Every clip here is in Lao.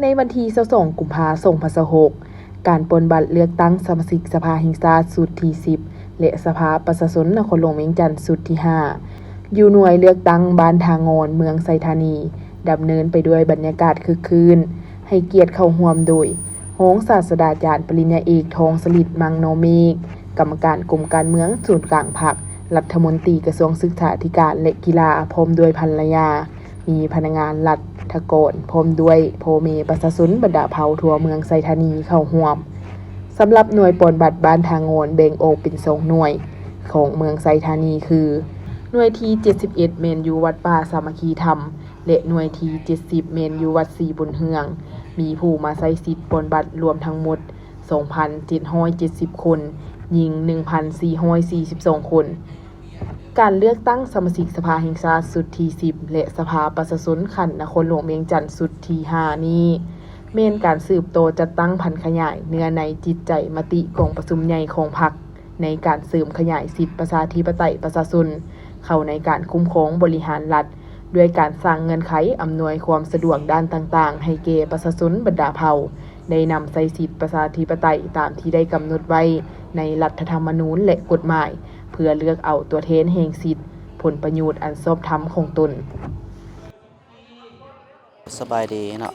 ໃນວັນທີຊາວສອງ ກຸມພາ ສອງພັນຊາວຫົກ ການປ່ອນບັດເລືອກຕັ້ງສະມາຊິກສະພາແຫ່ງຊາດຊຸດທີສິບ ແລະ ສະພາປະຊາຊົນນະຄອນຫຼວງວຽງຈັນຊຸດທີຫ້າ ຢູ່ໜ່ວຍເລືອກຕັ້ງບ້ານທ່າງ່ອນ ເມືອງໄຊທານີ ດຳເນີນໄປດ້ວຍບັນຍາກາດຄຶກຄື້ນ, ໃຫ້ກຽດເຂົ້າຮ່ວມໂດຍ ຮອງສາດສະດາຈານປະລິນຍາເອກ ທອງສະລິດ ມັງໂນເມກ, ກຳມະການກົມການເມືອງສູນກາງພັກ, ລັດຖະມົນຕີກະຊວງສຶກສາທິການ ແລະ ກິລາ, ພ້ອມດ້ວຍພັນລະຍາ, ມີພະນັກງານລັດຖະກອນ ພ້ອມດ້ວຍພໍ່ແມ່ປະຊາຊົນບັນດາເຜົ່າທົ່ວເມືອງໄຊທານີເຂົ້າຮ່ວມ. ສຳລັບໜ່ວຍປ່ອນບັດບ້ານທ່າງ່ອນແບ່ງອອກເປັນສອງໜ່ວຍຂອງເມືອງໄຊທານີຄື ໜ່ວຍທີເຈັດສິບເອັດ ແມ່ນຢູ່ວັດປ່າສາມັກຄີທຳ ແລະ ໜ່ວຍທີເຈັດສິບ ແມ່ນຢູ່ວັດສີບຸນເຮືອງ. ມີຜູ້ມາໃຊ້ສິດປ່ອນບັດລວມທັງໝົດ ສອງພັນເຈັດຮ້ອຍເຈັດສິບຄົນ, ຍິງ ໜຶ່ງພັນສີ່ຮ້ອຍສີ່ສິບສອງຄົນ. ການເລືອກຕັ້ງສະມາຊິກສະພາແຫ່ງຊາດຊຸດທີສິບ ແລະ ສະພາປະຊາຊົນຂັ້ນນະຄອນຫຼວງວຽງຈັນຊຸດທີຫ້ານີ້ ແມ່ນການສືບຕໍ່ຈັດຕັ້ງຜັນຂະຫຍາຍເນື້ອໃນຈິດໃຈມະຕິກອງປະຊຸມໃຫຍ່ຂອງພັກ ໃນການເສີມຂະຫຍາຍສິດປະຊາທິປະໄຕປະຊາຊົນເຂົ້າໃນການຄຸ້ມຄອງບໍລິຫານລັດ ດ້ວຍການສ້າງເງື່ອນໄຂອຳນວຍຄວາມສະດວກດ້ານຕ່າງໆ ໃຫ້ແກ່ປະຊາຊົນບັນດາເຜົ່າ ໄດ້ນຳໃຊ້ສິດປະຊາທິປະໄຕຕາມທີ່ໄດ້ກຳນົດໄວ້ໃນລັດຖະທຳມະນູນ ແລະ ກົດໝາຍ ເພື່ອເລືອກເອົາຕົວແທນແຫ່ງສິດຜົນປະໂຫຍດອັນຊອບທຳຂອງຕົນ. ສະບາຍດີເນາະ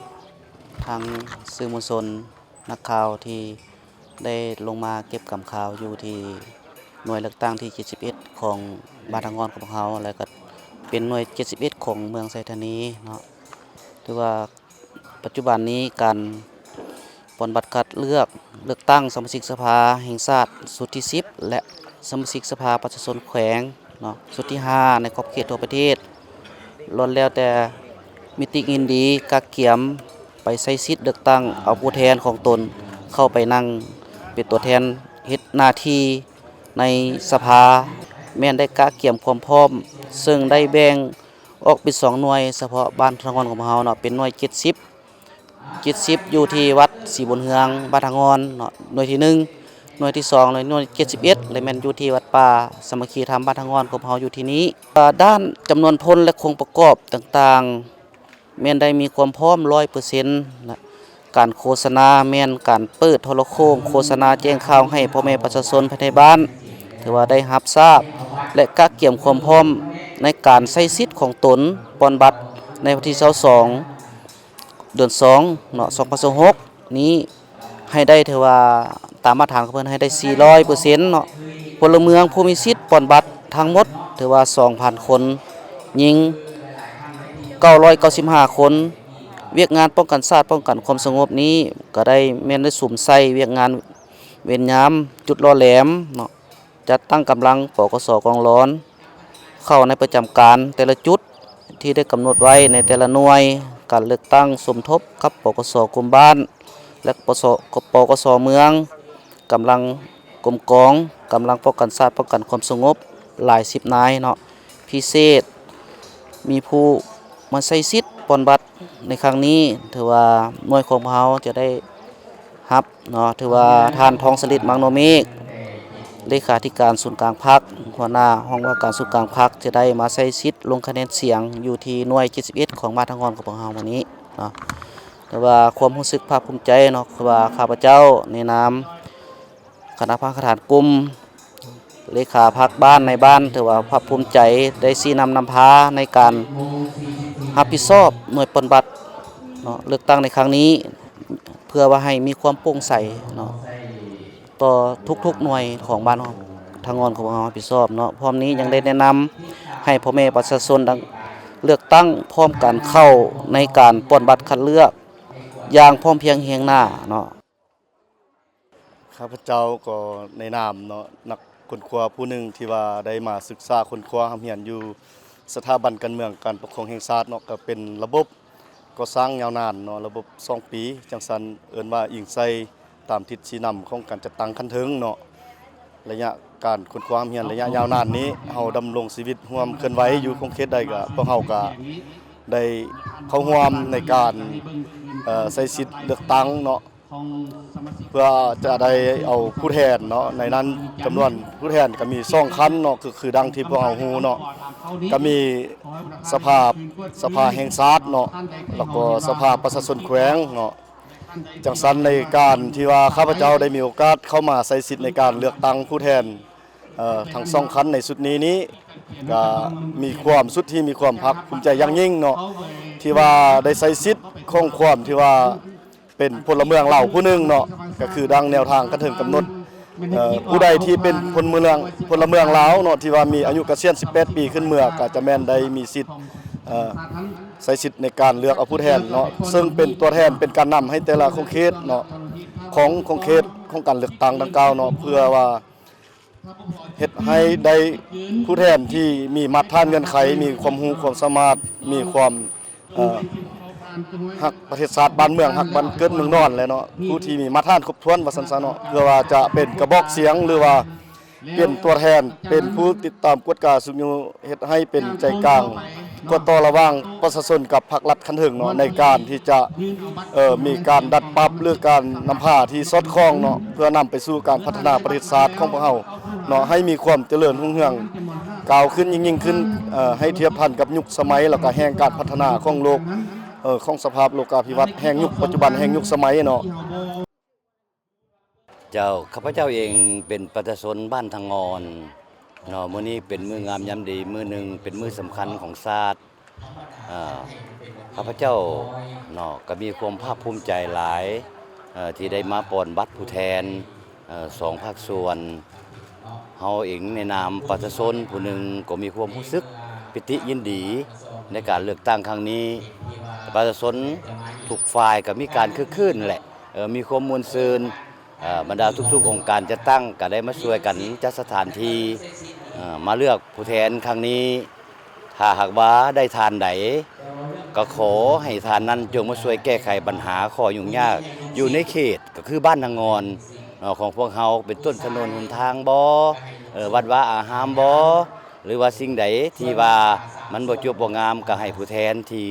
ທັງສື່ມວນຊົນ ນັກຂ່າວທີ່ໄດ້ລົງມາເກັບກຳຂ່າວຢູ່ທີ່ໜ່ວຍເລືອກຕັ້ງທີເຈັດສິບເອັດຂອງບ້ານທ່າງ່ອນຂອງພວກເຮົາ ແລະ ກໍເປັນໜ່ວຍເຈັດສິບເອັດຂອງເມືອງໄຊທານີເນາະ. ຖືວ່າປັດຈຸບັນນີ້ການປ່ອນບັດຄັດເລືອກ ເລືອກຕັ້ງສະມາຊິກສະພາແຫ່ງຊາດຊຸດທີສິບ ແລະ ສະມາຊິກສະພາປະຊາຊົນແຂວງເນາະ ຊຸດທີຫ້າ ໃນຂອບເຂດທົ່ວປະເທດ ລ້ວນແລ້ວແຕ່ມີຕິຍິນດີກະກຽມໄປໃຊ້ສິດເລືອກຕັ້ງເອົາຜູ້ແທນຂອງຕົນເຂົ້າໄປນັ່ງເປັນຕົວແທນເຮັດໜ້າທີ່ໃນສະພາ ແມ່ນໄດ້ກະກຽມຄວາມພ້ອມ ເຊິ່ງໄດ້ແບ່ງອອກເປັນສອງໜ່ວຍ ສະເພາະບ້ານທ່າງ່ອນຂອງພວກເຮົາເນາະ ເປັນໜ່ວຍເຈັດສິບ ເຈັດສິບ ຢູ່ທີ່ວັດສີບຸນເຮືອງ ບ້ານທ່າງ່ອນເນາະ ໜ່ວຍທີໜຶ່ງ, ໜ່ວຍທີສອງ ແລະ ໜ່ວຍເຈັດສິບເອັດ ແລະ ແມ່ນຢູ່ທີ່ວັດປ່າສາມັກຄີທຳ ບ້ານທ່າງ່ອນຂອງເຮົາຢູ່ທີ່ນີ້. ເອີ ດ້ານຈຳນວນພົນ ແລະ ໂຄງປະກອບຕ່າງໆ ແມ່ນໄດ້ມີຄວາມພ້ອມຮ້ອຍເປີເຊັນ ນະ ການໂຄສະນາແມ່ນການເປີດໂທລະໂຄ່ງໂຄສະນາແຈ້ງຂ່າວໃຫ້ພໍ່ແມ່ປະຊາຊົນພາຍໃນບ້ານ ຖືວ່າໄດ້ຮັບຊາບ ແລະ ກະກຽມຄວາມພ້ອມໃນການໃຊ້ສິດຂອງຕົນປ່ອນບັດໃນວັນທີຊາວສອງ ເດືອນສອງເນາະ ສອງພັນຊາວຫົກນີ້ ໃຫ້ໄດ້ ຖືວ່າຕາມມາດຖານຂອງເພິ່ນໃຫ້ໄດ້ສີ່ຮ້ອຍເປີເຊັນເນາະ. ພົນລະເມືອງຜູ້ມີສິດປ່ອນບັດທັງໝົດ ຖືວ່າສອງພັນຄົນ, ຍິງເກົ້າຮ້ອຍເກົ້າສິບຫ້າຄົນ. ວຽກງານປ້ອງກັນຊາດ ປ້ອງກັນຄວາມສະຫງົບນີ້ ກໍໄດ້ແມ່ນໄດ້ສຸມໃສ່ວຽກງານເວນຍາມ ຈຸດຫຼໍ່ແຫຼມເນາະ. ຈັດຕັ້ງກຳລັງ ປກສ ກອງຫຼອນ ເຂົ້າໃນປະຈຳການແຕ່ລະຈຸດທີ່ໄດ້ກຳນົດໄວ້ໃນແຕ່ລະໜ່ວຍ, ການເລືອກຕັ້ງສົມທົບກັບ ປກສ ກົມບ້ານ ແລະ ປກສ ປກສ ເມືອງ, ກຳລັງກົມກອງ, ກຳລັງປ້ອງກັນຊາດ ປ້ອງກັນຄວາມສະຫງົບ ຫຼາຍສິບນາຍເນາະ. ພິເສດ ມີຜູ້ມາໃຊ້ສິດປ່ອນບັດໃນຄັ້ງນີ້ ຖືວ່າໜ່ວຍຂອງພວກເຮົາຈະໄດ້ ຮັບເນາະ ຖືວ່າທ່ານ ທອງສະລິດ ມັງໂນເມກ ເລຂາທິການສູນກາງພັກ ຫົວໜ້າຫ້ອງວ່າການສູນກາງພັກ ຈະໄດ້ມາໃຊ້ສິດລົງຄະແນນສຽງຢູ່ທີ່ໜ່ວຍເຈັດສິບເອັດຂອງບ້ານທ່າງ່ອນຂອງພວກເຮົາມື້ນີ້ເນາະ. ແຕ່ວ່າຄວາມຮູ້ສຶກພາກພູມໃຈເນາະ ຄືວ່າຂ້າພະເຈົ້າໃນນາມຄະນະພັກກະຖານກຸ່ມ ເລຂາພັກບ້ານໃນບ້ານ ຖືວ່າພາກພູມໃຈໄດ້ຊີ້ນຳນຳພາໃນການຮັບຜິດຊອບໜ່ວຍປ່ອນບັດເນາະ ເລືອກຕັ້ງໃນຄັ້ງນີ້ ເພື່ອວ່າໃຫ້ມີຄວາມໂປ່ງໃສເນາະ ຕໍ່ທຸກໆໜ່ວຍຂອງບ້ານທ່າງ່ອນຂອງເຮົາຮັບຜິດຊອບເນາະ. ພ້ອມນີ້ຍັງໄດ້ແນະນຳໃຫ້ພໍ່ແມ່ປະຊາຊົນ ເລືອກຕັ້ງພ້ອມກັນເຂົ້າໃນການປ່ອນບັດຄັດເລືອກຢ່າງພ້ອມພຽງຮຽງໜ້າເນາະ. ຂ້າພະເຈົ້າກໍໃນນາມເນາະ ນັກຄົ້ນຄວ້າຜູ້ໜຶ່ງທີ່ວ່າໄດ້ມາສຶກສາຄົ້ນຄວ້າຮ່ຳຮຽນຢູ່ສະຖາບັນການເມືອງການປົກຄອງແຫ່ງຊາດເນາະ ກໍເປັນລະບົບກໍ່ສ້າງຍາວນານເນາະ ລະບົບສອງປີ ຈັ່ງຊັ້ນເອີ້ນວ່າອີງໃສ່ຕາມທິດຊີ້ນຳຂອງການຈັດຕັ້ງຂັ້ນເທິງເນາະ. ໄລຍະການຄົ້ນຄວ້າຮ່ຳຮຽນໄລຍະຍາວນານນີ້ ເຮົາດຳລົງຊີວິດຮ່ວມເຄື່ອນໄຫວຢູ່ຂົງເຂດໃດ ກໍພວກເຮົາກໍໄດ້ເຂົ້າຮ່ວມໃນການ ເອີ ໃຊ້ສິດເລືອກຕັ້ງເນາະ. ເພື່ອຈະໄດ້ເອົາຜູ້ແທນເນາະ ໃນນັ້ນຈຳນວນຜູ້ແທນກໍມີສອງຂັ້ນເນາະ ຄື ຄືດັ່ງທີ່ພວກເຮົາຮູ້ເນາະ ກໍມີສະພາ ສະພາແຫ່ງຊາດເນາະ ແລ້ວກໍສະພາປະຊາຊົນແຂວງເນາະ. ຈັ່ງຊັ້ນໃນການທີ່ວ່າຂ້າພະເຈົ້າໄດ້ມີໂອກາດເຂົ້າມາໃຊ້ສິດໃນການເລືອກຕັ້ງຜູ້ແທນ ເອີ ທັງສອງຂັ້ນໃນຊຸດນີ້ນີ້ ກະມີຄວາມ ສຸດທີ່ມີຄວາມພາກພູມໃຈຢ່າງຍິ່ງເນາະ ທີ່ວ່າໄດ້ໃຊ້ສິດຂອງຄວາມທີ່ວ່າເປັນພົນລະເມືອງລາວຜູ້ໜຶ່ງເນາະ ກະຄືດັ່ງແນວທາງຂັ້ນເທິງກຳນົດ ເອີ ຜູ້ໃດທີ່ເປັນພົນເມືອງ ພົນລະເມືອງລາວເນາະ ທີ່ວ່າມີອາຍຸກະສຽນສິບແປດປີຂຶ້ນເມືອ ກະຈະແມ່ນໄດ້ມີສິດ ເອີ ໃຊ້ສິດໃນການເລືອກເອົາຜູ້ແທນເນາະ ເຊິ່ງເປັນຕົວແທນ ເປັນການນຳໃຫ້ແຕ່ລະຂົງເຂດເນາະ ຂອງຂົງເຂດຂອງການເລືອກຕັ້ງດັ່ງກ່າວເນາະ ເພື່ອວ່າ ເຮັດໃຫ້ໄດ້ຜູ້ແທນທີ່ມີມາດຖານເງື່ອນໄຂ ມີຄວາມຮູ້ຄວາມສາມາດ ມີຄວາມ ເອີ ຮັກປະເທດຊາດບ້ານເມືອງ ຮັກບ້ານເກີດເມືອງນອນແຫຼະເນາະ ຜູ້ທີ່ມີມາດຖານຄົບຖ້ວນວ່າຊັ້ນຊະເນາະ ເພື່ອວ່າຈະເປັນກະບອກສຽງ ຫຼືວ່າເປັນຕົວແທນ ເປັນຜູ້ຕິດຕາມກວດກາຊຸກຍູ້ ເຮັດໃຫ້ເປັນໃຈກາງ ກວດຕໍ່ລະຫວ່າງປະຊາຊົນກັບພາກລັດຂັ້ນເທິງເນາະ ໃນການທີ່ຈະ ເອີ ມີການດັດປັບ ຫຼື ການນຳພາທີ່ສອດຄ່ອງເນາະ ເພື່ອນຳໄປສູ່ການພັດທະນາປະເທດຊາດຂອງພວກເຮົາເນາະ ໃຫ້ມີຄວາມຈະເລີນຮຸ່ງເຮືອງ ກ້າວຂຶ້ນຍິ່ງໆຂຶ້ນ ເອີ ໃຫ້ທຽບທັນກັບຍຸກສະໄໝ ແລ້ວກະແຫ່ງການພັດທະນາຂອງໂລກ ເອີ ຂອງສະພາບໂລກາພິວັດ ແຫ່ງຍຸກປັດຈຸບັນ ແຫ່ງຍຸກສະໄໝເນາະ. ເຈົ້າ ຂ້າພະເຈົ້າເອງເປັນປະຊາຊົນບ້ານທາງງອນເນາະ ມື້ນີ້ເປັນມື້ງາມຍາມດີມື້ໜຶ່ງ ເປັນມື້ສຳຄັນຂອງຊາດ ເອີ ຂ້າພະເຈົ້າເນາະ ກໍມີຄວາມພາກພູມໃຈຫຼາຍ ເອີ ທີ່ໄດ້ມາປ່ອນບັດຜູ້ແທນ ເອີ ສອງພາກສ່ວນ ເຮົາເອງໃນນາມປະຊາຊົນຜູ້ໜຶ່ງ ກໍມີຄວາມຮູ້ສຶກປີຕິຍິນດີໃນການເລືອກຕັ້ງຄັ້ງນີ້ ປະຊາຊົນທຸກຝ່າຍກໍມີການຄຶກຄື້ນແຫຼະ ເອີ ມີຄວາມມ່ວນຊື່ນ ເອີ ບັນດາທຸກໆອົງການຈັດຕັ້ງກໍໄດ້ມາຊ່ວຍກັນຈັດສະຖານທີ່ ເອີ ມາເລືອກຜູ້ແທນຄັ້ງນີ້ ຖ້າຫາກວ່າໄດ້ທ່ານໃດ ກໍຂໍໃຫ້ທ່ານນັ້ນຈົ່ງມາຊ່ວຍແກ້ໄຂບັນຫາຂໍ້ຫຍຸ້ງຍາກຢູ່ໃນເຂດ ກໍຄືບ້ານນາງອນເນາະ ຂອງພວກເຮົາ ເປັນຕົ້ນຖະໜົນຫົນທາງບໍ ເອີ ວັດວາອາຮາມບໍ ຫຼືວ່າສິ່ງໃດທີ່ວ່າມັນບໍ່ຈົບບໍ່ງາມ ກໍໃຫ້ຜູ້ແທນທີ່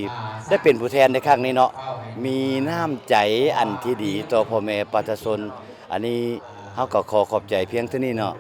ໄດ້ເປັນຜູ້ແທນໃນຄັ້ງນີ້ເນາະ ມີນ້ຳໃຈອັນທີ່ດີຕໍ່ພໍ່ແມ່ປະຊາຊົນ. ອັນນີ້ເຮົາກໍຂໍຂອບໃຈພຽງເທົ່ານີ້ເນາະ.